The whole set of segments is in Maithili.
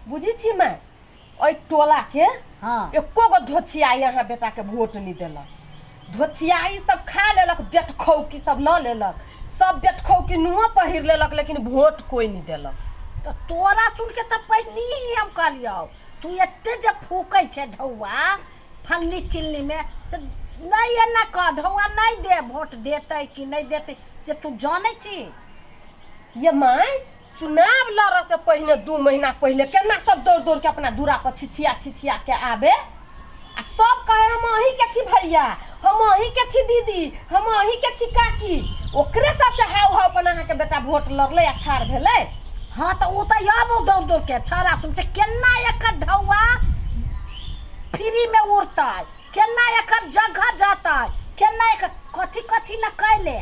बुझै छी माय एहि टोलाके हँ एको गो धोछियाई अहाँ बेटाके वोट नहि देलक धोछियाई सब खा लेलक बेटखौकी सब लऽ लेलक सब बेटखौकी नुआ पहिर लेलक लेकिन वोट कोइ नहि देलक तऽ तोरा सुन के तऽ पहिनी ही हम कहलियौ तू एते जे फूकै छै ढौआ फल्ली चिल्ली में से नहि एना कह ढौआ नहि दे वोट देतै कि नहि देतै से तू जानै छी ये माय चुनाव लड़ऽ से पहिने 2 महीना पहिले केना सब दौड़ दौड़ के अपना दूरा पर छिछिया छिछिया के आबे आ सब कहे हम अहीं के छी भैया, हम अहीं के छी दीदी, हम अहीं के छी काकी। ओकरे सबके हाव हाव पर अहाँके बेटा वोट लड़लै आ ठाढ़ भेलै। हाँ तऽ ओ तऽ आबो दौड़ दौड़ के छौड़ा सुन से केना एकर ढौआ फ्री में उड़तै, केना एकर जगह जतै, केना एकर कथी कथी न कैले।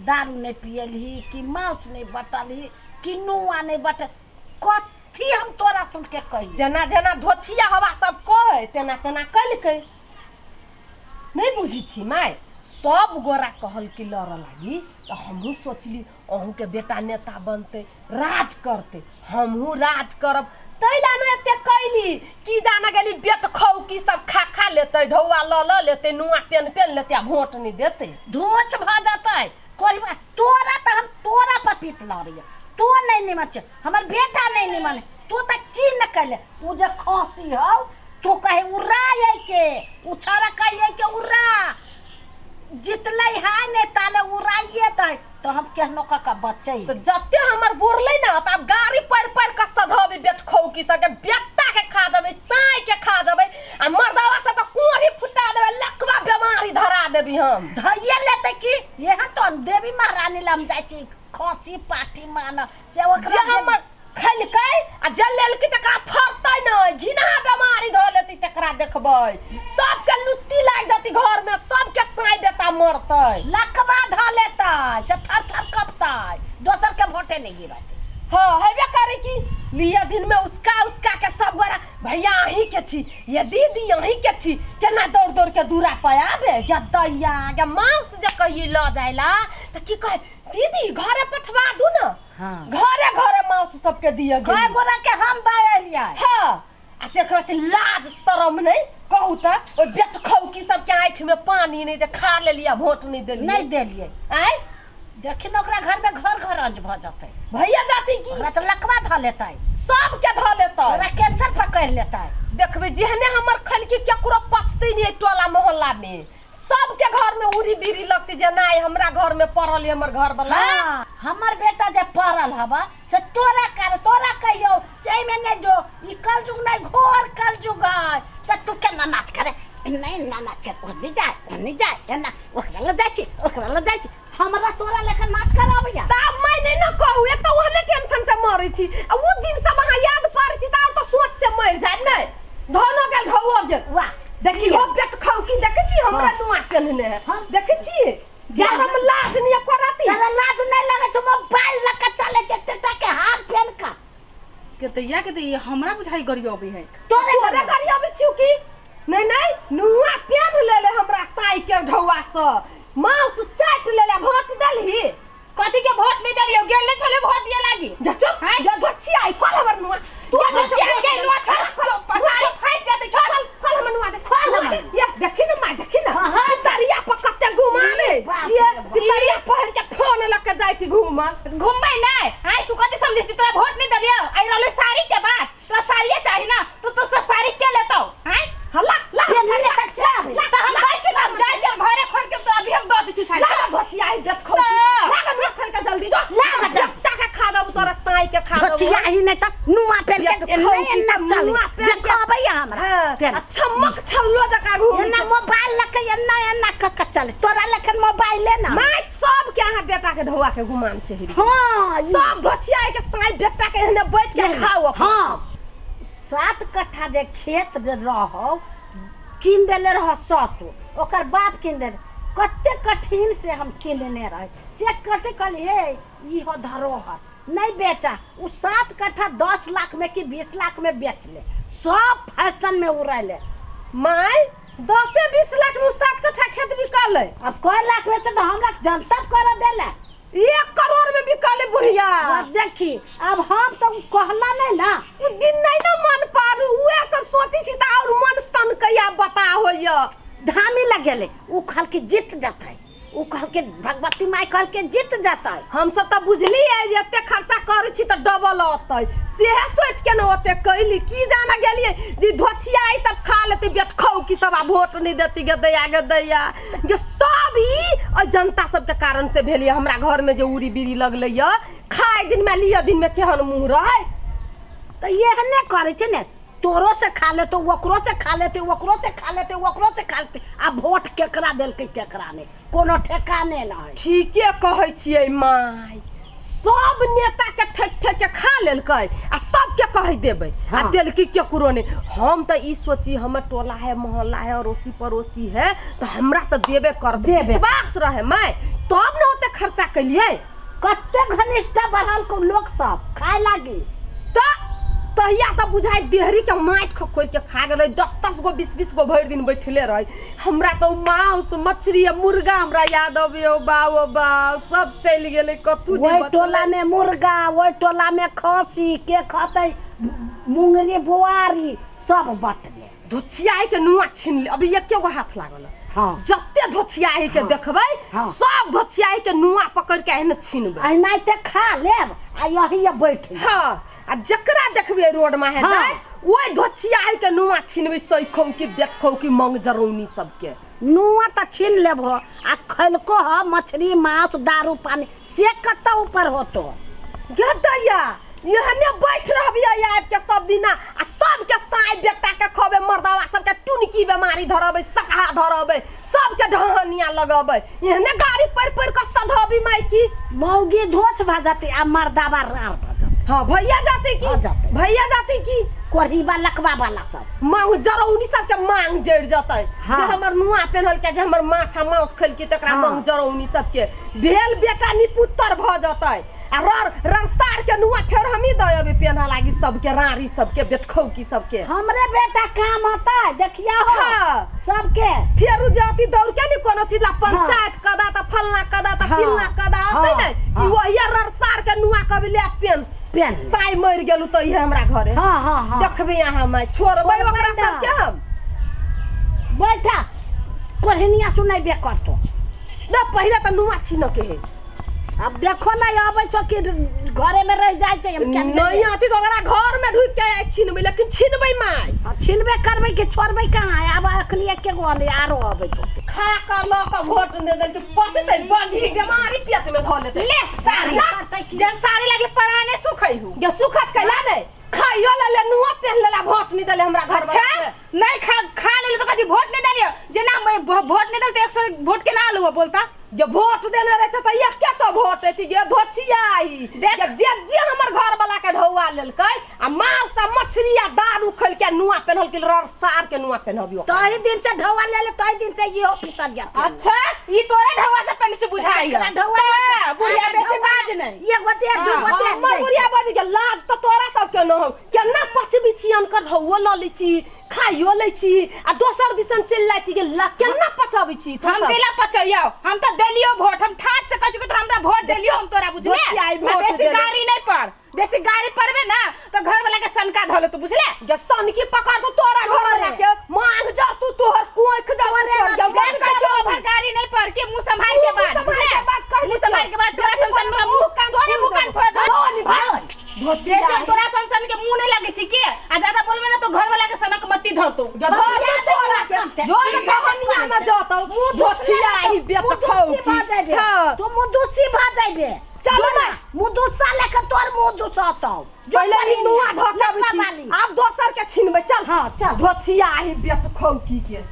दारू नहि पियलही कि मांस नहि बटलही कि नुआ नहि बटल, कथी हम तोरा सुन के कही। जेना जेना धोछिया हवा सब कहै तेना तेना कलकै। नहि बुझै छी माय, सब गोरा कहल कि लड़ऽ लागी तऽ हमहूँ सोचली अहूँके बेटा नेता बनतै, राज करतै, हमहूँ राज करब, ताहि लए ने एते कैली। की जाने गेली बेट खौकी सब खा खा लेतै, ढौआ लऽ लऽ लेतै, नुआ पेन पेन लेतै आ वोट नहि देतै। धोच भऽ जेतै कोरिबा। तोरा तऽ हम तोरा पर पीत लड़ैया, तो नहि निमन छै, हमर बेटा नहि निमन है, तू तऽ की न कैले। उ जे खांसी हौ तू कहे उर्रा के, उ छौड़ा कहे के उर्रा जितलै है नेता ले उड़ाइए दै तो हम केहनो कऽ कऽ बचै। तऽ जते हमर बुरलै ने तऽ आब गाड़ी पढ़ि पढ़ि कऽ सधबै बेटखौकी सबके, बेटा के खा देबै, साँइ के खा देबै आ मर्दवा सबके कोढ़ी फुटा देबै, लकवा बेमारी धरा देबी हम। धैये लेतै कि एहन तो देवी महारानी लग हम जाइ छी खांसी पाठी मान से ओकरा जे हमर खैलकै आ जे लेलकै तकरा फड़तै नहि, घिनहा बेमारी धऽ लेतै तकरा देखबै, सबके लुत्ती लागि जेतै घरमे, सबके साँइ बेटा मरतै, लकवा धऽ लेतै से थर थर कपतै, दोसर के भोटे नहि गिरतै। हाँ हेबे करे कि लिया दिन में उसका उसका के सब गोरा भैया अहीं के छी, ये दीदी अहीं के छी, केना दौड़ दौड़ के दूरा पर आबे। गे दैया गे माउस जे कहिए लऽ जाइला तऽ की कहे दीदी घरे पठवा दू ना। हाँ। घरे घरे मांस सबके दिए कय गेली। गोरा के हम दऽ एलियै। हाँ आ से एकरा लाज शरम नहीं कहू तऽ ओहि बेटखौकी सबके आँखि में पानी नहीं जे खा लेलियै वोट नहीं देलियै। नहीं देलियै। आँय देखी ने ओकरा घर में घर घर अंज भऽ जेतै। भैया जाती की ओकरा तऽ लकवा धऽ लेतै। सबके धऽ लेतै। ओकरा कैंसर पकड़ि लेतै। देखबै जेहने हमर खलकी केकरो पचतै नहीं टोला मोहल्ला में, सबके घर में उड़ी बीड़ी लगती जे नहीं हमरा घर में पड़ल है हमर घर वाला। हाँ, हमर बेटा जे पड़ल हवा से तोरा कर तोरा कहियो से में नहीं जो ई कलयुग नहीं घोर कलयुग है। त तू केना नाच करे नहीं ना नाच कर ओनी जाए ओनी जाए एना ओकरा ल जाय छी ओकरा ल जाय छी हमरा तोरा लेखन नाच कराबैया। त आब मैं नहीं ना कहू, एक तो ओहने टेंशन से मरै छी आ उ दिन सब अहाँ याद पारै छी त आब तो सोच से मर जायब नहीं। धनो गेल ढौओ गेल। वाह देखी इहो पेट खौकी देखै छी हमरा हाँ। नुआ पेन्हने है। हाँ। देखै छी शरम लाज नहीं करती। तोरा लाज नहीं लगे छौ मोबाइल लऽ के चले छै एते के हार पेन का के तैया के तैया हमरा बुझाई गरियाबी है। तोरे तोरे गरियाबी छियौ की? नहीं नहीं नुआ पेन ले ले हमरा साई के ढौआ से माउस चाट ले ले भोट देलही। कथी के भोट नहीं देलियो, गेल नहीं छले भोट दिए लागी। जा चुप, हैं? जा धोछी आई खोल हमर नुआ। तू धोछी आई गई नुआ छोड़, खोल, पसारी फाट जेतै, छोड़। खोल, खोल हमर नुआ दे, खोल हमर दे। ये देखी ना मां, देखी ना। हाँ, हाँ। पितरिया पर कते घुमा ले। बाप ये रे बाप। पितरिया पहिर के फोन लग के जाय छी घूम। घुमबै नै। आय तू कथी समझै छी, तोरा भोट नहीं देलियो, आई रहलै साड़ी के बात, तोरा साड़िए चाही ना, तू तो सब साड़ी के लेतौ, आय? हाँ, ला, ला, पेन्ह ला, ले तऽ चाही। ला, तऽ हम जाइ छी, हम जाइ छी, हम घरे खोल के तोरा अभी हम दऽ दै छी साड़ी। ला, धोतिया आई देत खोल। तऽ। ला, नुआ खोल के जल्दी जो। ला, ला, जल्दी। जत्ता के खा देबौ तोरा साई के खा देबौ। धोतिया ही नहीं तऽ नुआ पेन्ह के पेट एना खौकी एना सब चले। नुआ पेन्ह के। देखाबैया हमरा। हाँ, तेना। आ चमक छल्लो जकाँ घूम। एना मोबाइल लऽ के एना एना कऽ के चले, तोरा लेखन मोबाइले ना। माय सब के अहाँ बेटा के ढौआ के गुमान चढ़ि गेल। हाँ, ई- सब धोतिया के साई बेटा के एहने बैठ के खाओ अपना। हाँ, 7 कट्ठा जे खेत जे रहो कीन देले रहो ससुर, ओकर बाप कीन देले, कते कठिन से हम किनने रहे, से कते कहली हे ई हो धरोहर नहीं बेचा। उ 7 कट्ठा 10 लाख में कि 20 लाख में बेच ले, सब फैशन में उड़ैले। My 10-20 lakh में उ 7 कट्ठा खेत बिकल है। अब कय लाख बेचे तो हमरा जनतब कर देले। 1 करोड़ में बिकले बुढ़िया। अब देखी, अब हम तो कहला नहीं ना। उ दिन नहीं ना मन पारू, उहे सब सोची छी त और मन सन कया बता होइया। धामी लगेले, उ कहल के जीत जाता है, उ कहल के भगवती माई कहल के जीत जाता है। हम सब तऽ बुझलियै जे एते खर्चा करै छी तऽ डबल अतै, सेहे सोचि के ने ओते कैली। की जाना गेलियै जे धोछिया ई सब खा लेतै बेटखौ की सब, आ वोट नहि देती गे दैया गे दैया। जे सब ई एहि जनता सबके कारण से भेलियै। हमरा घरमे जे उड़ी बीड़ी लगलै यऽ, खाय दिनमे लिअ दिनमे केहन मुँह रहै। तऽ एहने करै छै ने, तोरो से खा लेतो, ओकरो से खा लेते, ओकरो से खा लेते, ओकरो से खा लेते, आ वोट केकरा देलकै केकरा नहि, कोनो ठेकाने नहि। ठीके कहै छियै माय, सब नेता के ठकि ठकि के खा लेलकै आ सबके कहि देबै आ देलकै केकरो नहि। हम तऽ ई सोची, हमर टोला है, मोहल्ला है, अड़ोसी पड़ोसी है, तऽ हमरा तऽ देबे कर, देबे। विश्वास रहे माय, तब ने ओते खर्चा केलियै। कते घनिष्ठा बढ़ल को लोक सब खाय लागी। तऽ तहिया तऽ बुझाइ देहरी के माटि खखोरि के खा गेलै। 10-10 गो 20-20 गो भरि दिन बैठले रहै। हमरा तऽ ओ मांस मछली आ मुर्गा हमरा याद अबैए। ओ बा, ओ बा, सब चलि गेलै, कतहु नहि ओहि बचलै। टोला में मुर्गा, ओहि टोला में खसी, के खतै मुंगरी बुआरी, सब बटले। धोछियाही के नुआ छीन ले, अभी एके गो हाथ लागल। जते धोछियाही के देखबै, सब धोछियाही के नुआ पकड़ के एहने छीनबै। एनाहिते खा लेब आ यही बैठ जायब। हाँ, आ जकरा देखबै रोड में है जाय, ओहि धोछियाही के नुआ छीनबै, सैखौ की बेटखौ की मंग जरौनी सबके। नुआ तऽ छीन लेबहो आ खैलको ह मछली मांस दारू पानी से कतऽ ऊपर होतो? गदैया, एहने बैठ रहबियै आबि के सब दिना आ सबके साय बेटा के खबे, मर्दवा सबके टुनकी बेमारी धरबै, सकहा धरबै, सबके ढहनिया लगबै, एहने गाड़ी पढ़ि पढ़ि कऽ सधबी माय की। मौगी धोछ भऽ जेतै आ मर्दाबा रार भऽ जेतै। हाँ, भैया जाते की। भऽ जेतै। भैया जाते की। कोढ़ीबा लकवा वाला सब। मांग जरौनी सबके मांग जड़ि जेतै। जे हमर नुआ पेन्हलकै, जे हमर माछ आ मांस खेलकै, तकरा मांग जरौनी सबके भेल बेटा निपुत्तर भऽ जेतै आ रर रंसार के नुआ फेर हमही दऽ अबै पेन्हऽ लागी सबके, राड़ी सबके, बेटखौकी सबके। हमरे बेटा काम होतै, देखिया हो। सबके। फेर उ जे अथी दौड़ के नी कोनो चीज ला पंचायत कदा तऽ फलना कदा तऽ चिलना कदा अतै ने कि वही ररसार के नुआ कभी ले पेन पेन। साय मरि गेलु तऽ इहे हमरा घरे। हाँ हाँ हाँ देखबै अहाँ माय, छोड़बै छोड़बै ओकरा ना। सबके हम। बैठा, कोढ़निया सुनेबे करतो। ना, पहिले तऽ नुआ छीनऽ के है। अब देखो ना, अबै छौ कि घरे में रह जाइ छै, हम केने नहीं आती तो ओकरा घर में ढुक के आइ छीनबै, लेकिन छीनबै माय। हाँ, छिनबे करबै कि छोड़बै कहाँ? आब अखनी एके गो अलै, आरो अबै होतै। खा कऽ लऽ कऽ वोट दे देलकै, पचतै बजही बेमारी पेट में धऽ लेतै। ले साड़ी। जन साड़ी लगी पराने सुखै हूँ। गे सुखत कैला नहि, खाइयो लेले, नुआ पेन लेला, वोट नहीं देले हमरा घर। अच्छा नहीं, खा खा ले तो कभी वोट नहीं देलियो, जेना मैं वोट नहीं देल तो 100 वोट के ना लुआ बोलता। जे वोट देने रहते तऽ 100 वोट ऐती। जे धोछिया ई देख। जे जे जे हमर घर वाला के ढौआ लेलकै आ मांस आ मछली आ दारू खेलकै, नुआ पेन्हलकै, रर सार के नुआ पेन्हबियो। तही दिन से ढौआ ले ले, तही दिन से इहो पितर जा। अच्छा, ई तोरे ढौआ से पहले से बुझाई। एकरा ढौआ ता, बुढ़िया बेसी बाज नहीं। एगो दे, दू गो दे। हमर बुढ़िया बाजू के लाज तऽ तोरा सबके न हौ। केना पचबी छी? अनकर ढौओ लऽ लै छी, खाइयो लै छी आ दोसर दिसन चलि जाइ छी। गे केना पचबै छी तू हम सब? केला पचैयो? हम तो देलियो वोट, हम ठाठ से कहै छी कि तोरा हमरा वोट देलियो हम तोरा, बुझले? धोती आई आ वोट बेसी देले। गाड़ी नहीं पर, बेसी गाड़ी पड़बे ना तो घर वाला के सनका धलो तू, बुझले? गे सनकी पकड़ तू, तोरा घर वाला के मांग जर तू, तोहर कोख जर तू। देख कहै छी ओभर गाड़ी नहीं पर के मुंह संभाल के मुंह बात, संभाल के बुझले? बात कहै मुंह छियौ। संभाल के बात, तोरा सन सन के मुंह कान तोरे मुंह कान फोड़ दो। धोती जैसे आई। तोरा सन सन के मुंह नहीं लगे छी के आ ज्यादा बोलबे ना तो घर वाला के सनक मत्ती धरतो। गे धर तू तोरा के जोर के ठहनिया में जतौ धोती आई बेत खाउ मुदुस्सी भऽ जाबे। तू मुदुस्सी भऽ जाबे। चल जो ना, माय। मुदुस्सा लेके तोर मुँह दुसतौ। जो पहिले ही नुआ धऽ के अबै लड़का छी। वाली। आब दोसर के छिनबै, चल। हाँ, चल। धोतिया ही बेत खौकी के।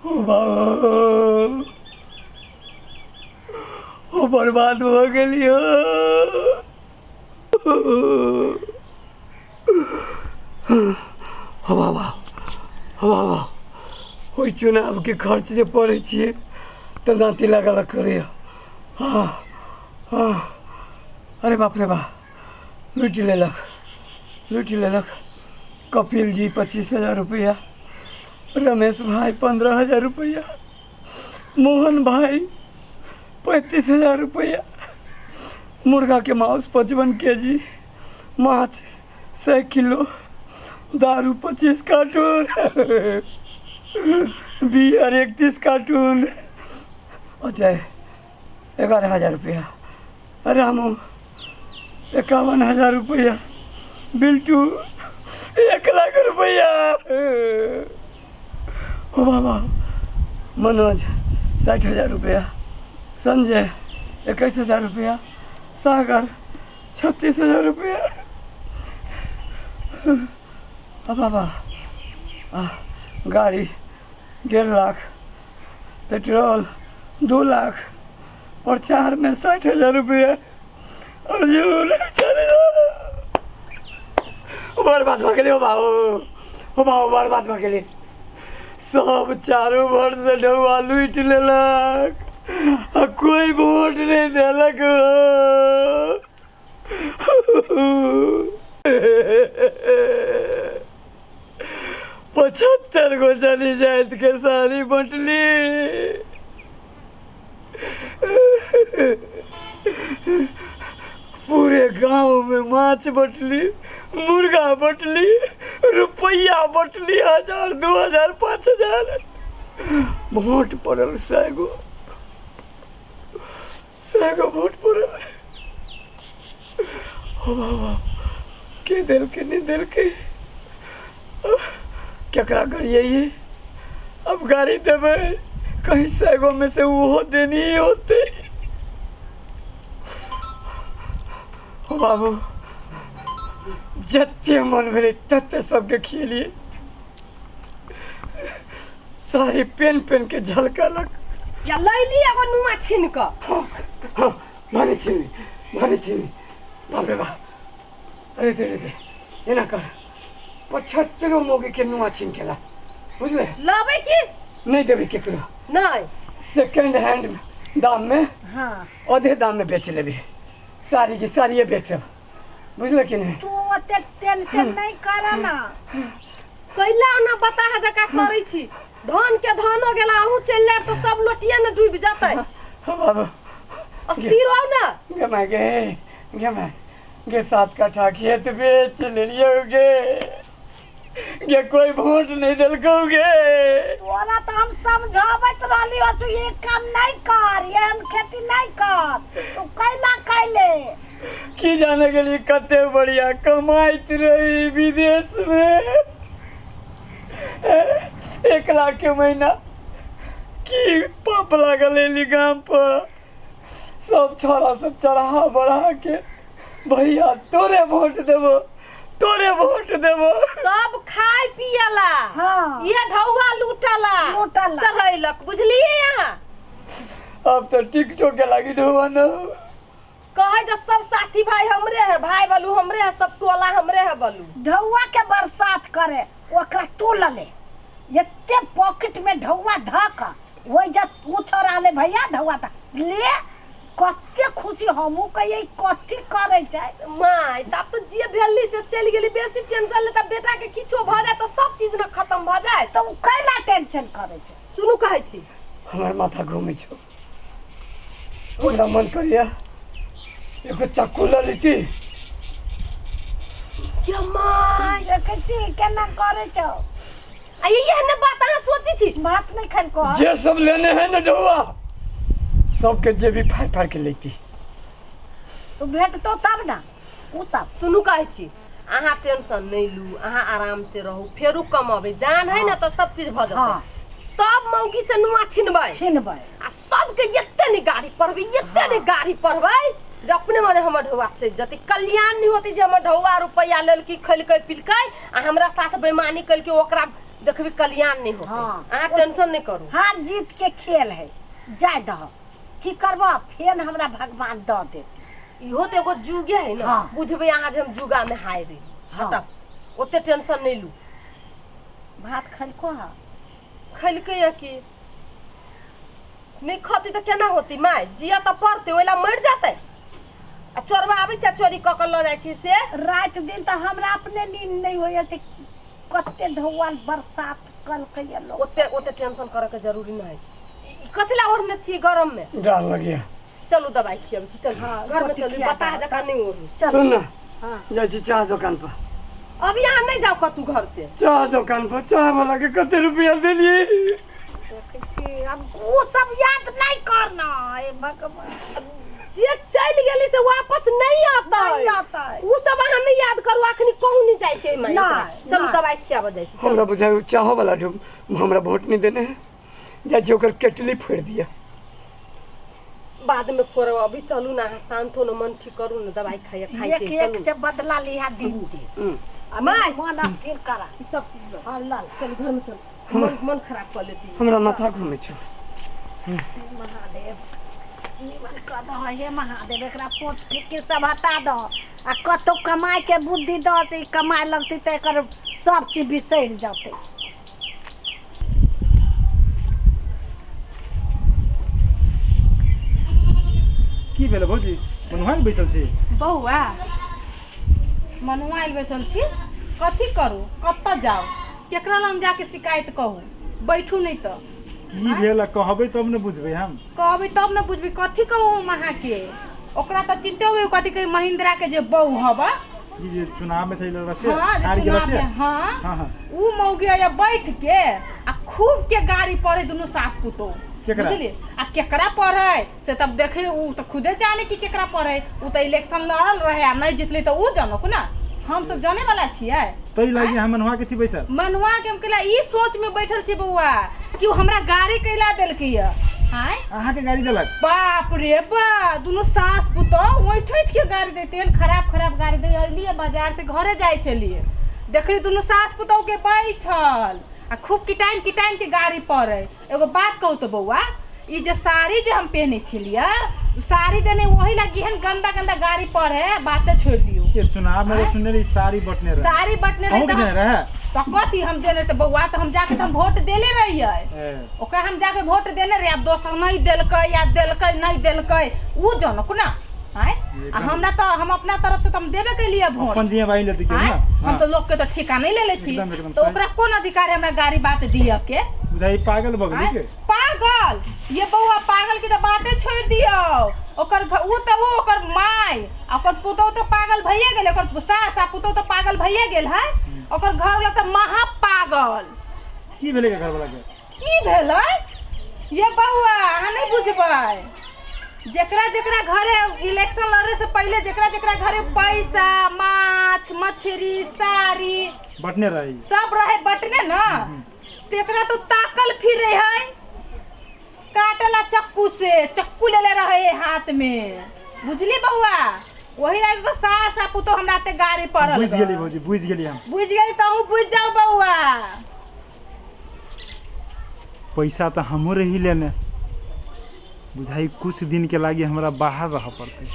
ओ बाबा, ओ बर्बाद भऽ गेलियो। ओ बाबा, ओ बाबा, ओहि चुनावके खर्च जे पड़ै छियै तऽ दाँती लागल करैए। हँ हँ अरे बाप रे बा, लूटि लेलक, लूटि लेलक। कपिल जी 25,000 रुपया, रमेश भाई 15,000 रुपया, मोहन भाई 35,000 रुपया, मुर्गा के मांस 55 केजी, माछ 100 किलो, दारू 25 कार्टून, बियर 31 कार्टून, अजय 11,000 रुपया, रामू 51,000 रुपया, बिल्टू 1 लाख रुपया, ओ बाबा मनोज 60,000 रुपया, संजय 21,000 रुपया, सागर 36,000 रुपया। ओ बाबा गाड़ी 1.5 लाख, पेट्रोल 2 लाख, प्रचार में 60,000 रुपया, अर्जुन 40,000। बर्बाद भऽ गेलै। ओ बाबू, ओ बाबू, बर्बाद भऽ गेलै। सब चारू भर से ढौआ लूटि लेलक आ कोई वोट नहि देलक। 75 गो चली जाइत के साड़ी बंटली। पूरे गांव में माछ बटली, मुर्गा बटली, रुपया बटली, 1,000 2,000 5,000। वोट पड़ल 100 गो, 100 गो वोट पड़ल। ओ बाबा, के देलकै नहीं देलकै, केकरा गरिए अब गाड़ी देबै, कहीं 100 गो में से ओहो देनी होते। ओ बाबू, जते मन भेलै तते सबके खिएलियै, साड़ी पेन पेन के झलकलक। या लैली एगो नुआ छीन कऽ। हाँ, भने छीनली, भने छीनली। बाप रे बाप, अरे रे रे, एना कर, 75 मौगी के नुआ छीन के ला, बुझले? लबै की नहीं देबै केकरो, नहीं, सेकेंड हैंड दाम में, हाँ, आधे दाम में बेच लेबै, साड़ी की साड़िए बेचब, बुझले कि नहीं? तू ओते टेंशन नहीं कर ना। कैला ना बता है जका करै छी, धान के धान हो गेला, अहूँ चलि जायब तऽ सब लोटिए ने डूबि जेतै। हाँ बाबू, अस्थिर हो ना। गे my, गे गे my, गे 7 कट्ठा खेत बेच लेलियौ गे, गे कोई वोट नहीं देलकौ गे। तोरा तो हम समझाबैत रहली हो, तू ये काम नहीं कर, एहन खेती नहीं कर, तू कैला कैले की जाने के लिए कते बढ़िया कमाइत रही विदेश में, 1 लाख के महीना। की पाप लागल एली गाम पर, सब छोरा सब चढ़ा बढ़ा के भैया तोरे वोट देबो, तोरे वोट देबो। सब खाय पियला, हाँ, ये ढौआ लूटला, लूटला चढ़ैलक, बुझलिए यहाँ? अब तो टिकटो के लागी ढौआ न कहे जो सब साथी भाई हमरे है, भाई बलू हमरे है, सब टोला हमरे है बलू। ढौआ के बरसात करे ओकरा तू लले, एते पॉकेट में ढौआ धक वही जब ऊ छोरा ले भैया ढौआ ता ले, कते खुशी हमहू कहिए कथी करे छै my. तब तो जे भेली से चलि गेली, बेसी टेंशन लेता बेटा के किछो भऽ जाए तो सब चीज न खत्म भऽ जाए, तो ऊ कैला टेंशन करे छै? सुनू कहै छी, हमर माथा घूमै छौ, हमरा मन करिया एगो चक्कू ल लेती। क्या my, देखै छी केना करे छौ? आ ये ने बात अहाँ सोचै छी? बात नहीं खन को जे सब लेने है न ढौआ, सबके जेबी फाड़ फाड़ के लेती। तो भेटतो तब ना ऊ सब। सुनू कहै छी, अहाँ टेंशन नहीं लू, अहाँ आराम से रहू, फेरू कमाबै, जान है ना तो सब चीज भऽ जेतै। हाँ। सब मौगी से नुआ छिनबै, छिनबै, आ सबके एते ने गाड़ी पढ़बै, एते ने गाड़ी पढ़बै जे अपने मने हमर ढौआ से जते कल्याण नहीं होते, जे हमर ढौआ रुपया लेलकी, खैलकै पिलकै आ हमरा साथ बेईमानी कलकै, ओकरा देखबी कल्याण नहीं होते। हाँ। अहाँ टेंशन नहीं करू, हार जीत के खेल है, जाय दह, की करबह, फेन हमरा भगवान दऽ देते। इहो तो एगो जुगे है ना। हाँ। बुझबै अहाँ जे हम जुगा में हारबै। हाँ। ओते टेंशन नहीं लू। भात खैलको हा? खैलकै या की नहीं खती तो केना होती my, जिया तो पड़ते, ओइला मर जाते। आ चोरबा आबै छै आ चोरी कऽ कऽ लऽ जाइ छै से। राति दिन तऽ हमरा अपने नींद नहि होइए से कते ढौआल बरसात कलकैया लोक। ओते ओते टेंशन करऽ के जरूरी नहि है। ई कथी ला ओढ़ने छियै गरम में? डर लगैया। चलू दवाई खियाबै छी, चलू। हाँ, घर में गोटी चलू, खिया बताह दहक। जकाँ नहि ओढ़ू। चल। सुन ना, हाँ। जाइ छी चाह दोकान पर। अभी अहाँ नहि जाउ कतू घर से। चाह दोकान पर चाह वाला के कते रुपया देलियै? देखै छी अब ओ सब याद नहीं करना, हे भगवान। जे चलि गेली से वापस नहीं अतै। नहीं अतै। उ सब अहाँ नहीं याद करू, अखनी कहूँ नहीं जाय के माई। नहीं, चलू नहीं। दवाई खियाबऽ जाइ छी। चलू। हमरा बुझाइ चाहो वाला ढूम हमरा वोट नहीं देने है, जाइ छी ओकर केटली फोड़ि दिया। बाद में फोड़ब, अभी चलू ना, अहाँ शांत हो न, मन ठीक करू न, दवाई खाइए खाइ एक के एक चलू। से बदला लिहा दिन दिन। माय मन स्थिर करा। ई सब चीज लो। हाँ, लल। चलू घर में चलू, मन मन खराब कर लेती। हमरा माथा घूमै छै। महादेव निमन कऽ दह, हे महादेव, एकरा सोच फिकिर सब हटा दह आ कतहु कमाय के बुद्धि दह से ई कमाय लगतै तऽ एकर सब चीज बिसरि जतै। की भेल भौजी, मनुआ बैसल छी? बौआ मनुआ बैसल छी, कथी करू, कतऽ जाउ, केकरा लग जाके शिकायत कहू? बैठू नहि तऽ। की भेल कहबै तब ने बुझबै हम। कहबै तब ने बुझबै, कथी कहू हम अहाँके? ओकरा तऽ चिन्ते हुए कथी कही, महिंद्रा के जे बहू हबा ई जे चुनाव में सही लड़ से हाँ, जे हार गेल चुनाव से में, हाँ। हाँ हाँ, उ मौगी आया बैठ के आ खूब के गाड़ी पढ़े दुनू सास पुतोह। केकरा? बुझलिए? आ केकरा पढ़े से तब देखे, उ तऽ खुदे जाने कि केकरा पढ़े। उ तऽ इलेक्शन लड़ल रहे आ नहीं जीतले तऽ उ जनक ना, हम सब जाने वाला छियै। तै लागि हम मनुआ के छी बैसल। मनुआ के हम कैला ई सोच में बैठल छी बौआ कि उ हमरा गाड़ी कैला देलकै ये। आँय, अहाँ के गाड़ी देलक? बाप रे बा, दुनू सास पुतोह ओहि ठैठ के गाड़ी देते हन, खराब खराब गाड़ी दे। अलिए बाजार से घरे जाइ छलिए, देखली दुनू सास पुतोह के बैठल आ खूब किटाइन किटाइन के गाड़ी पड़े। एगो बात कहू तो बौआ, ई जे साड़ी जे हम पहने छलिए, साड़ी देने वही लगी हन गंदा गंदा गाड़ी पड़े। बाते छोड़ दियो। ये चुनाव में सुनने रही साड़ी बटने रहे। साड़ी बटने रहे अहूँ के तऽ देने रहे? तऽ कथी हम देने तऽ बौआ, तऽ हम जाके तऽ हम वोट देले रहियै। ए, ओकरा हम जाके वोट देने रहियै। आब दोसर नहि देलकै या देलकै नहि देलकै उ जनक ना। आँय, आ एकदम। हमरा तऽ हम अपना तरफ से तऽ हम देबे केलियै वोट। अपन जिम्मेवारी लेती के आँय, ना। हम हाँ। तऽ लोक के तऽ ठेका नहि लेले छी। एकदम, एकदम तऽ सही। ओकरा कोन अधिकार है हमरा गाड़ी बात दिअ के? बुझाई पागल भऽ गेली आँय? के। पागल ये बौआ, पागल के तऽ बाते छोड़ि दियौ। ओकर उ तऽ उ ओकर माय आ ओकर पुतोह तऽ पागल भइए गेलै, ओकर सास आ पुतोह तऽ पागल भइए गेल है, ओकर घरवाला तऽ महा पागल। की भेलै के घरवाला के? की भेलै ये बौआ, अहाँ नहि बुझबै। जेकरा जेकरा घरे इलेक्शन लड़े से पहिले जेकरा जेकरा घरे पैसा माछ मछली साड़ी बटने रही सब रहे बटने ना, तेकरा तो ताकल फिरे है काटला चक्कू से, चक्कू लेले रहे हाथ में, बुझली बौआ? वही लागी ओकर सास आ पुतोह हमरा ते गाड़ी पड़ल। बुझि गेली भौजी, बुझि गेली हम। बुझि गेली तऽ अहूँ बुझि जाउ बौआ। पैसा तऽ हमहूँ रही लेने, बुझाई कुछ दिन के लागी हमरा बाहर रह पड़तै।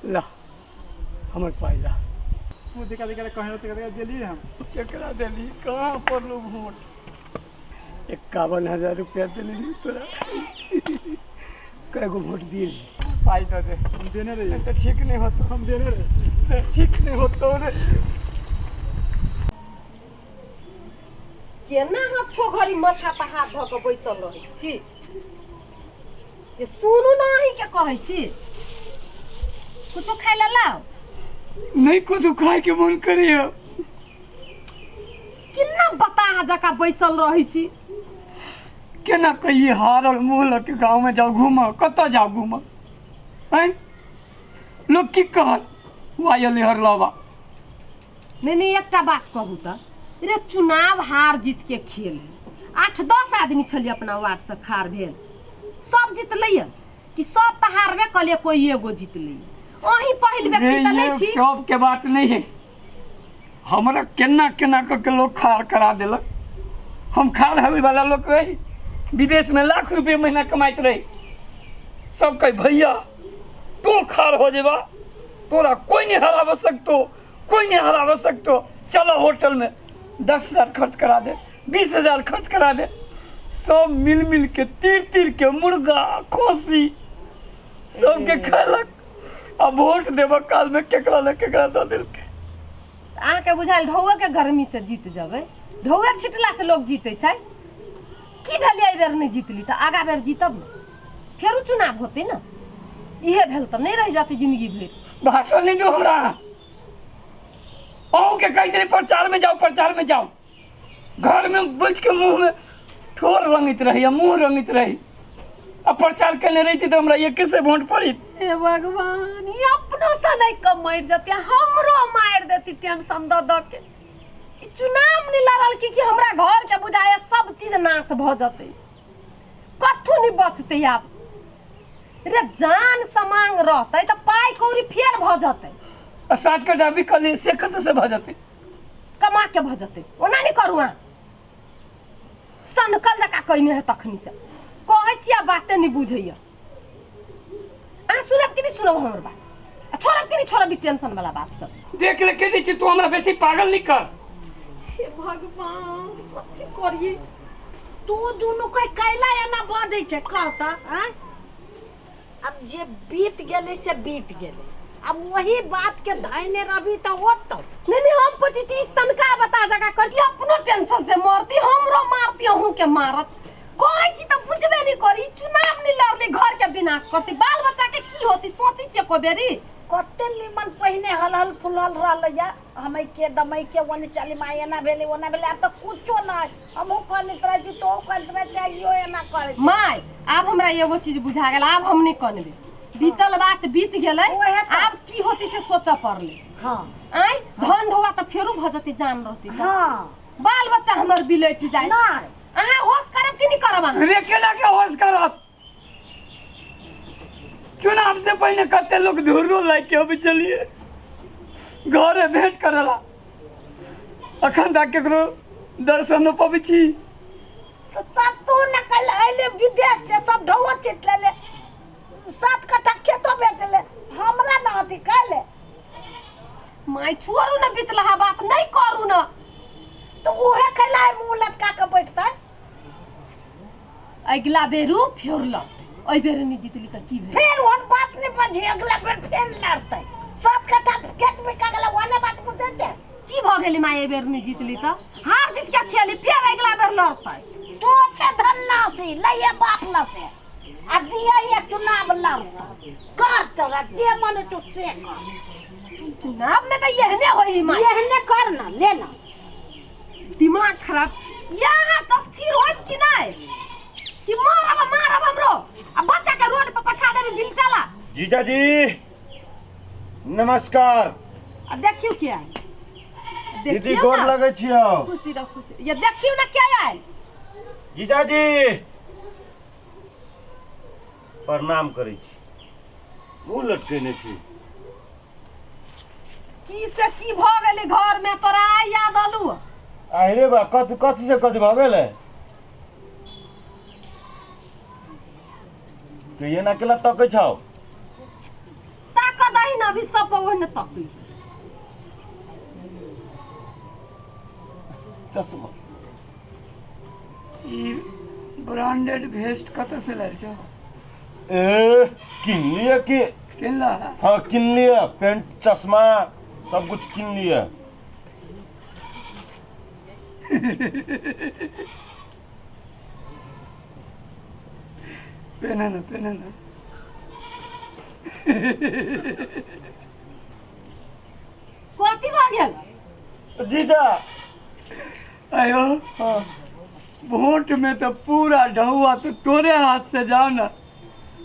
ला हमर पाइ ला। तू जेकरा जेकरा कहे तेकरा तेकरा देलियै हम। केकरा देली? कहाँ पड़लू वोट? 51,000 रुपया देली तोरा, कएगो वोट दिए? पाइ दऽ दे। हम देने रहियै। तऽ ठीक नहीं होतो। हम देने रहियै। ठीक नहीं होतो रे। केना हथो घड़ी माथा पर हाथ धऽ कऽ बैसल रहै छी? ये सुनू ना, अहीं के कहै छी, कुछो खाय ला लाओ। नहीं कुछ खाए के मन करिए। केना बताह जकाँ बैसल रहै छी? केना कहिए, हारल मुँह लऽ के गाँव में जाउ घूमऽ, कतऽ जाउ घूमऽ? आँय, लोग की कहत? वायल हरलवा। नहीं नहीं, एकटा बात कहू तऽ रे, चुनाव हार जीत के खेल है। 8-10 आदमी छलियै अपना वार्ड से खार भेल, सब जीतलै कि सब तऽ हारबे कलियै, कोई एगो जीतलै? अहीं पहिल व्यक्ति तऽ नहीं छी। सब के बात नहीं है, हमरा केना केना कऽ के लोग खार करा देलक। हम खार होवे वाला लोग रही, विदेश में लाख रुपये महीना कमाइत रही, सब कहे भैया तू खार हो जेबा तोरा कोई नहीं हराब सकतो, कोई नहीं हराब सकतो। चलो होटल में 10,000 खर्च करा दे, 20,000 खर्च करा दे, सब मिल मिल के तीर तीर के मुर्गा खोसी सबके खैलक। आ वोट देबऽ काल में केकरा ने केकरा दऽ देलकै। अहाँके बुझायल ढौआ के गर्मी से जीत जेबै? ढौआ छिटला से लोग जीते छै। की भेलै एहि बेर नहि जीतली तऽ आगा बेर जीतब ने, फेरो चुनाव होतै ने। इहे भेल तऽ नहि रहि जेतै जिंदगी भरि। भाषण नहीं दो हमरा। अहूँ के कहि देली प्रचार में जाओ, प्रचार में जाओ, घर में बैठ के मुँह में ठोर रंगित रही, मुँह रंगित रही। आ प्रचार केने रही तऽ हमरा एके से वोट पड़ी। हे भगवान, ई अपनो से नहि कम मरि जेतै, हमरो मारि देती टेंशन दऽ दऽ के। ई चुनाव नहि लड़ल की कि हमरा घर के बुझाय सब चीज नाश भऽ जेतै, कथू नहि बचतै आब। रे जान समांग रहतै तऽ पाइ कौड़ी फेर भऽ जेतै। आ 7 कट्ठा बिकली से कतऽ से भऽ जेतै? कमा के भऽ जेतै। ओना नहि करू अहाँ, सनकल जकाँ कयने है तखनी से कहै छी, आ बाते नहि बुझैया। अहाँ सुनब कि नहि सुनब हमर बात? आ छोड़ब कि नहि छोड़ब ई टेंशन वाला बात सब? देख ले के दै छी, तू हमरा बेसी पागल नहीं कर। हे भगवान, कथी करिए? तू दुनू कोई कैला एना बजै छै कहता? आँय, अब जे बीत गेलै से बीत गेलै, अब वही बात के धैने रहबी तऽ होतौ। नहीं नहीं, हम पूछी छी सनका बता जगह करती, अपनो टेंशन से मरती, हमरो मारती, अहूँ के मारत। कहै छी तऽ बुझबे नहीं करी। चुनाव नहीं लड़ली घर के विनाश करती, बाल बच्चा के की होती सोची छियै एको बेरी? कते निमन पहिने हल हल फुलल रहलैया, हमै के दमै के ओने चली माय, एना भेलै ओना भेलै। आब तऽ कुछो नहि। हमहूँ कनैत रहै छी, तोहूँ कनैत रहै छी, इहो एना करै छै। माय, आब हमरा एगो चीज बुझा गेल, आब हम नहीं कनबै। बीतल बात बीत गेलै, ओहे तऽ। आब की होती से सोचऽ पड़लै। आँय, धन ढौआ तऽ फेरो भऽ जेतै, जान रहती तऽ। बाल बच्चा हमर बिलटि जाय। नहि। अहाँ होश करब कि नहि करब अहाँ? रे केना के होश करब? चुनाव से पहिने कते लोग धुर्रो लाइक के अबै छलियै घरे भेंट करला, अखन तक केकरो दर्शन नहि पबै छी। तऽ सब तू नकल अयले विदेश से, सब ढौआ चिट लेले, 7 कट्ठा खेतो बेच ले, हमरा न अथी कैले। माय छोड़ू ने, बीतलहा बात नहीं करू ने। तऽ उहे कैला मुँह लटका के बैठतै? अगिला बेरू फेर लड़तै, एहि बेर नहि जीतली तऽ की भेल? फेर ओहन बात नहि बजी, अगला बेर फेर लड़तै। 7 कट्ठा खेत बिका गेलै, ओहने बात बुझै छै। की भऽ गेलै माय, एहि बेर नहि जीतली तऽ हार जीत के खेली, फेर अगिला बेर लड़तै। तू छै धन्नासी, लइए बाप लसे आ दिया ये चुनाव लड़तै, कर तोरा जे मन तू से कर। चुनाव में तऽ एहने होई माय। एहने कर ना, ले ना। दिमाग खराब। यहाँ तऽ स्थिर होत कि नहीं कि मारब मारब हमरो आ बच्चा के रोड पर पठा देबी बिलटाला। जीजाजी नमस्कार। आ देखियो के आयल। दीदी देखियौ गोर ना। लगै छियौ। खुशी रह, खुशी। ये देखियो ना के आयल। जीजाजी प्रणाम करै छी। मुँह लटकेने छी। की से की भऽ गेलै घर में तोरा आइ याद अलू? अरे बा, कथी कथी से कथी भऽ गेलै? के एना केला तकै छौ? ताक दही ना, अभी सब ओहने तकै। चश्मा ई ब्रांडेड भेस्ट कतऽ से लायल छौ? ए किन लिअ कि? किनला? हाँ किन लिअ, पेंट चश्मा सब कुछ किन लिअ। पेना ना, पेना ना। कथी भऽ गेल? जीजा आयो हाँ वोट में तो पूरा ढौआ तो तोरे हाथ से जाओ ना,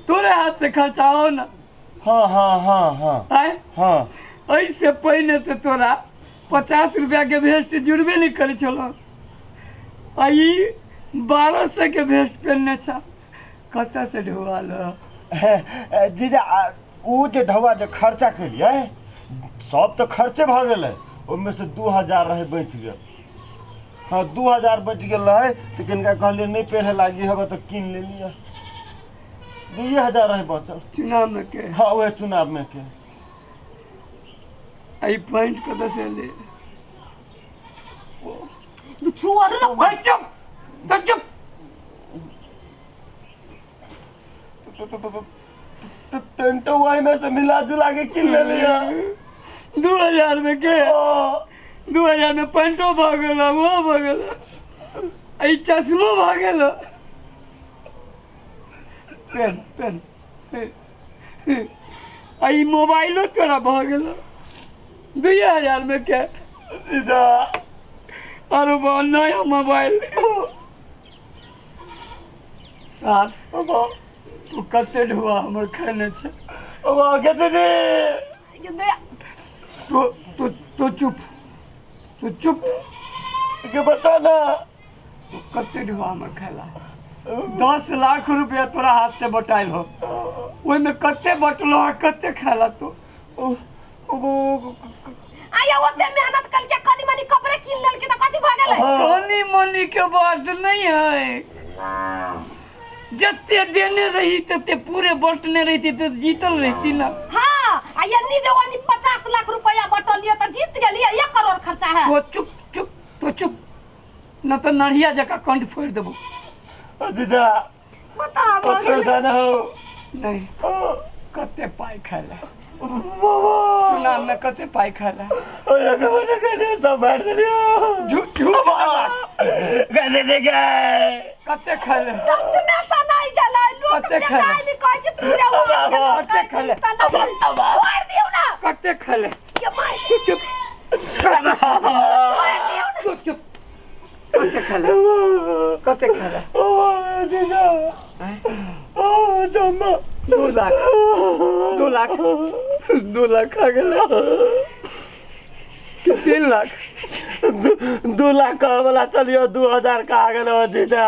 तोरे हाथ से खर्चाओ ना। हाँ हाँ हाँ हाँ आय हाँ। ऐसे पहिने तो तोरा 50 रुपया के भेस्ट जुड़बे नहीं करे छलो, आ ई 1200 के भेस्ट पहनने छा, कतऽ से ढौआ ल? जीजा उ जे ढौआ जे खर्चा केलियै सब तऽ खर्चे भऽ गेलै, ओहिमे से 2000 रहै बचि गेल। हाँ 2000 बचि गेल रहै तऽ किनका कहलियै नहि पेढ़े लागी हेबै तऽ कीन लेलियै। 2000 रहै बचल चुनाव में के। हाँ उहे चुनाव में के। आ ई पैंट कतऽ से एलै? तू छोड़ ना। ओए चुप, तो चुप। पेंटो वही में से मिला जुला के किन ले लिया। 2000 में के? ओ, 2000 में पैंटो भऽ गेल, ओहो भऽ गेल, आ ई चश्मो भऽ गेल। पेन पेन आ ई मोबाइलो तोरा भऽ गेल 2000 में के? जीजा। अरे बा, नया मोबाइल सार। बाबा। तू कते ढुआ हमर खेने छै? बाबा के दीदी। ये दया। तू तू तू चुप, तू चुप। के बचा ना। तू कते ढुआ हमर खेला? 10 लाख रुपया तोरा हाथ से बटाइल हो, ओहिमे कते बटलो आ कते खेला तू? आया ओते मेहनत कल के कनी मनी कपड़े कीन लेल के त कथी भ गेलै? कनी मनी के बात नहीं है। जते देने रही तते पूरे बटने रहती तो जीतल रहती ना। हां, आ यन्नी जे वनी 50 लाख रुपया बटलिए त जीत गेलिए, 1 करोड़ खर्चा है। तो चुप चुप, तो चुप न तो नढ़िया जकाँ कंठ फोड़ि देबो। जीजा। बताब। ओ छोड़ देना हो। नहीं, कते पाइ खाइला बाबा। चुनाव में? कते पाइ खाइला? ओ एक बने के सब बैठ दिलियो। झूठ झूठ बात। के दीदी के। कते खाइले? सच में सनाई गेलै लोग। कते खेले? बेचाई नहीं कहै छै पूरे वार्ड के लोग। कते खेले? छोड़ दियौ ना। कते खाइले? के मार। तू चुप। छोड़ दियौ ना। तू चुप। कते खाइले, कते खाइले? ओ जीजा। आँय? ओ जम्मा। 2 लाख, 2 लाख, 2 लाख खा गेलै कि 3 लाख? 2 लाख कहे वाला चलियो, 2000 का आ गेलो जीजा।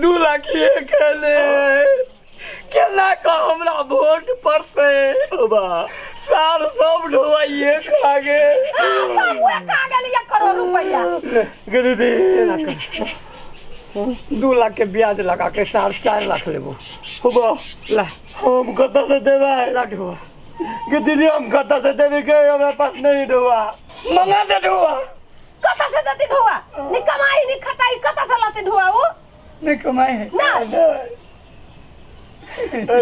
2 लाख ये खेले, केना कऽ हमरा वोट पड़तै? बाबा। सार सब ढोआइए खा गेल। हाँ, सब उहे खा गेल 1 करोड़ रुपया। के दीदी। केना कर 2 लाख के ब्याज लगा के साढ़े 4 लाख लेबो। बाबा। ला। हम कतऽ से देबै? ला ढोआ। के दीदी, हम कतऽ से देबै के? हमरा पास नहीं ढोआ। मंगा दे ढोआ। कतऽ से देती ढोआ? नि कमाई नि खटाई, कतऽ से लाते ढोआ उ? नहीं कमाए है? ना।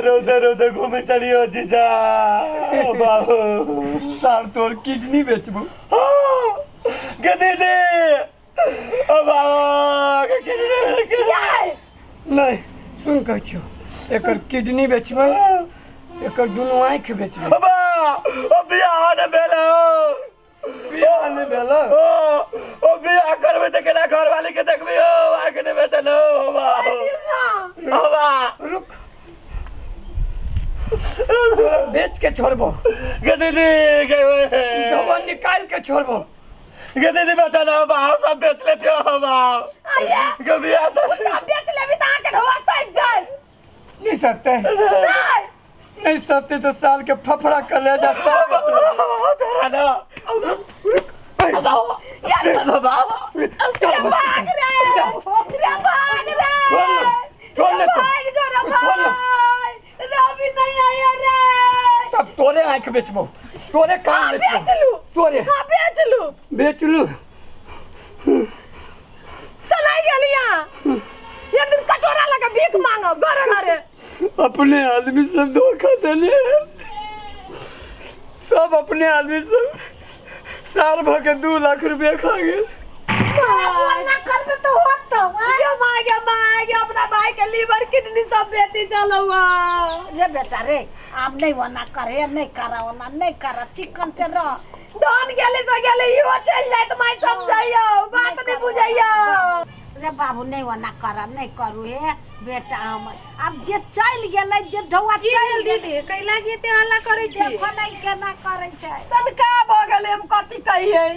रौदे रौदे घूमे चलियो जीजा बाबू। सार तोर किडनी बेचबो। के दीदी, ओ बाबा के किडनी। यार। नहीं, सुन, कहै छियौ, एकर किडनी बेचबै, एकर दुनू आँखि बेचबै। बाबा, ओ बियाह ने भेल हो। बियाह नहि भेल? ओ ओ बियाह करबै तऽ केना घरवाली के देखबै हो? आँखि नहि बेचल हो बाबा। बाबा। रुक, तोरा बेच के छोड़बो। के दीदी के। ढोआ निकाल के छोड़बो। के दीदी, बचा ना बाबा, सब बेच लेते हो बाबा। आइए। के बियाह से सब बेच लेबी तऽ अहाँके ढोआ सजि जाय। नहीं सकते? नहीं। नहीं सकते तो साल के फफड़ा कर ले जा, सब बेच ले। ना। चल। रे भाग रे, रे भाग रे। छोड़ ले, छोड़ ले रे तू। भाग जो रे। छोड़ ले। भाई रवि नहीं आया रे। तब तोरे आँख बेचबो, तोरे कान हाँ, बेचबो। बेच लू। तोरे। हाँ, बेच लू। बेच लू। सलाई गेली यहाँ, एक दिन कटोरा लगा भीख मांगब घरे घरे। अपने आदमी सब धोखा देने हैं, सब अपने आदमी सब साल भर के 2 लाख रुपया खा गए। ना करबे तो होत। गे माय, गे माय गे, अपना भाई के लीवर किडनी सब बेची चलौआ। रे बेटा रे, आब नहीं ओना करे, नहीं करा ओना, नहीं करा, चिकन से रह। धन गेले से गेले, इहो चलि जायत माय, समझाइयो बात, नहीं बुझाइयो। रे बाबू, नहीं ओना करा, नहीं करू हे बेटा हमर। आब जे चलि गेलै, जे ढौआ की चलि भेल गेलै। दीदी? कैला कि एते हल्ला करै छी? देखो नहीं केना करै छै। सनका भऽ गेलै, हम कथी कहियै?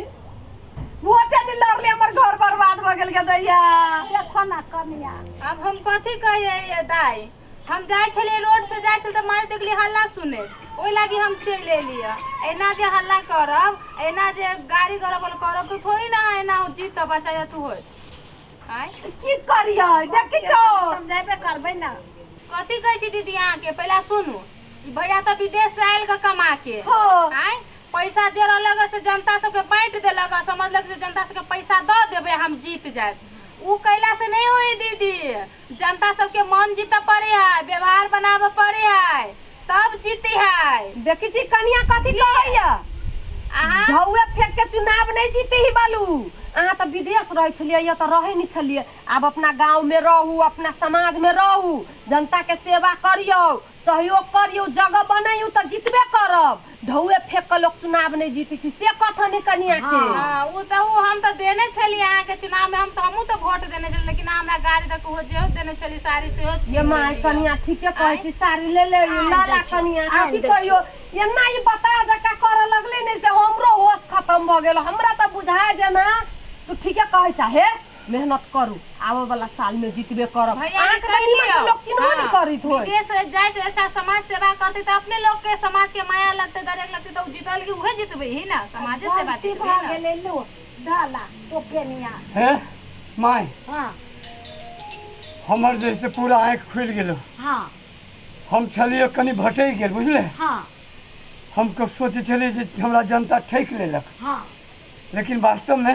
वोटे नहीं लड़ले, हमर घर बर्बाद भऽ गेल गे दैया। देखो ना कनिया। अब हम कथी कहियै दाई? हम जाइ छलियै, रोड से जाइ छलियै तऽ मारे देखली हल्ला सुने, ओहि लागी हम चलि एलियै। एना जे हल्ला करब, एना जे गाड़ी गरबल करब तऽ थोड़ी ना एना जीतब आ चाहे अथू होत आँय। की करियै, देखी छौ। समझेबे करबै ना। कथी कहै छी दीदी अहाँके? पहिला सुनू। ई भैया तऽ विदेश से आयल के कमा के। हाँ। आँय, पैसा जे रहलक से जनता सबके बाँटि देलक आ समझलक जे जनता सबके पैसा दऽ देबै हम जीत जायब। उ कैला से नहीं होई दीदी, जनता सबके मन जीतऽ पड़े है, व्यवहार बनाबऽ पड़े है, तब जीती है। देखी छी कनिया कथी कहैया? अहाँ ढौए फेंक के चुनाव नहीं जीते ही बालू। अहाँ तऽ विदेश रहै छलियै, या तऽ रहै नहि छलियै। आब अपना गाँव में रहू, अपना समाज में रहू, जनता के सेवा करियौ, सहयोग करियौ, जगह बनैयौ तऽ जीतबे करब। ढौए फेंक के लोक चुनाव नहीं जीते छी, से कथनी कनिया के? हाँ, उ तऽ उ हम तऽ देने छलियै अहाँके चुनाव में, हम तऽ हमहूँ तऽ वोट देने छलियै, लेकिन अहाँ हमरा गाड़ी तक ओहो जेहो देने छलियै, साड़ी सेहो छीन ये my लेलियै। कनिया ठीके कहै छी, साड़ी ले ले लाला कनिया आनि कथी दै कहियो, एना ई बता जका करऽ लगलै ने से हमरो होश खत्म भऽ गेल। हमरा तऽ बुझाय जेना तू ठीके कहै चाहे, मेहनत करू, आबऽ वाला साल में जीतबे करब। भैया अहाँके तऽ निमन से लोक चिन्हबो नहि करैत होय। विदेश जाय से अच्छा समाज सेवा करते तऽ अपने लोक के समाज के माया लगते, दरेक लगते, तऽ उ जीतल कि उहे जीतबे ही ना, समाजे सेवा गलती जीतबे भऽ ना। गेलै लो डाला तो पेनिया। हे my, हाँ। हमर जैसे पूरा आँखि खुलि गेलो। हाँ। हम छलियै कनि भटकि गेल, बुझले? हाँ। हम कब सोचै छलियै जे हमरा जनता ठकि लेलक। हाँ। लेकिन वास्तव में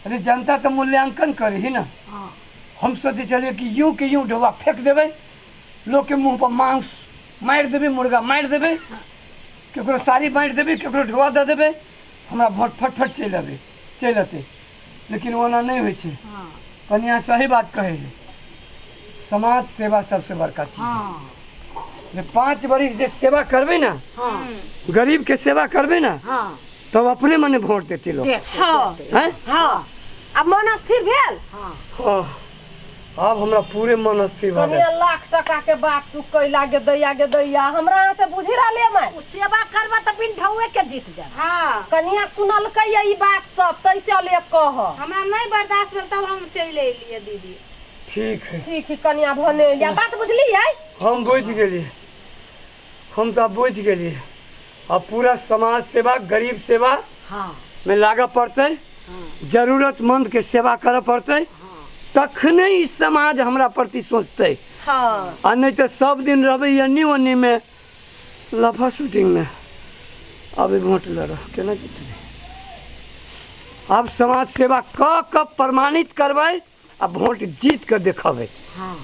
अरे जनता तऽ मूल्यांकन करे ही ना। हाँ। हम सोचै छलियै कि यूं के यूं ढोआ फेंक देबै, लोक के मुँह पर मांस मारि देबै, मुर्गा मारि देबै, केकरो साड़ी बाँटि देबै, केकरो ढोआ दऽ देबै, हमरा वोट फटफट चलि अबै, चलि अतै। लेकिन ओना नहि होइ छै। हाँ। कनिया सही बात कहै है, समाज सेवा सबसे बड़का चीज है। हाँ। जे 5 बरिस जे सेवा करबै ना, हाँ। गरीब के सेवा करबै ना, हाँ। तब अपने मने वोट देते लोग। देखते, हाँ। देखते। हैं? हाँ, आब मन स्थिर भेल? हाँ। हाँ, आब हमरा पूरे मन स्थिर भऽ गेल। कनिया लाख टका के बात तू कैला गे दैया, गे दैया, हमरा अहाँ से बुझि रहले माय। उ सेवा करबा तऽ बिन ढौए के जीत जाब। हाँ। कनिया सुनलकै ये ई बात सब तैसे अले कह। हमरा नहीं बर्दाश्त भेल तब हम चलि एलियै दीदी। ठीक है। ठीक है कनिया भने या बात बुझलियै? हम बुझि गेलियै, हम तऽ बुझि गेलियै। अब पूरा समाज सेवा, गरीब सेवा हाँ। में लागऽ पड़तै, जरूरतमंद के सेवा करऽ पड़तै, तखने ई समाज हमरा प्रति सोचतै। हाँ। आ नहीं तऽ सब दिन रहबै एन्नी ओन्नी में लफा शूटिंग में। अब ई वोट लड़ केना जीतबै? अब समाज सेवा कऽ कऽ प्रमाणित करबै आ वोट जीत कऽ देखबै। हाँ।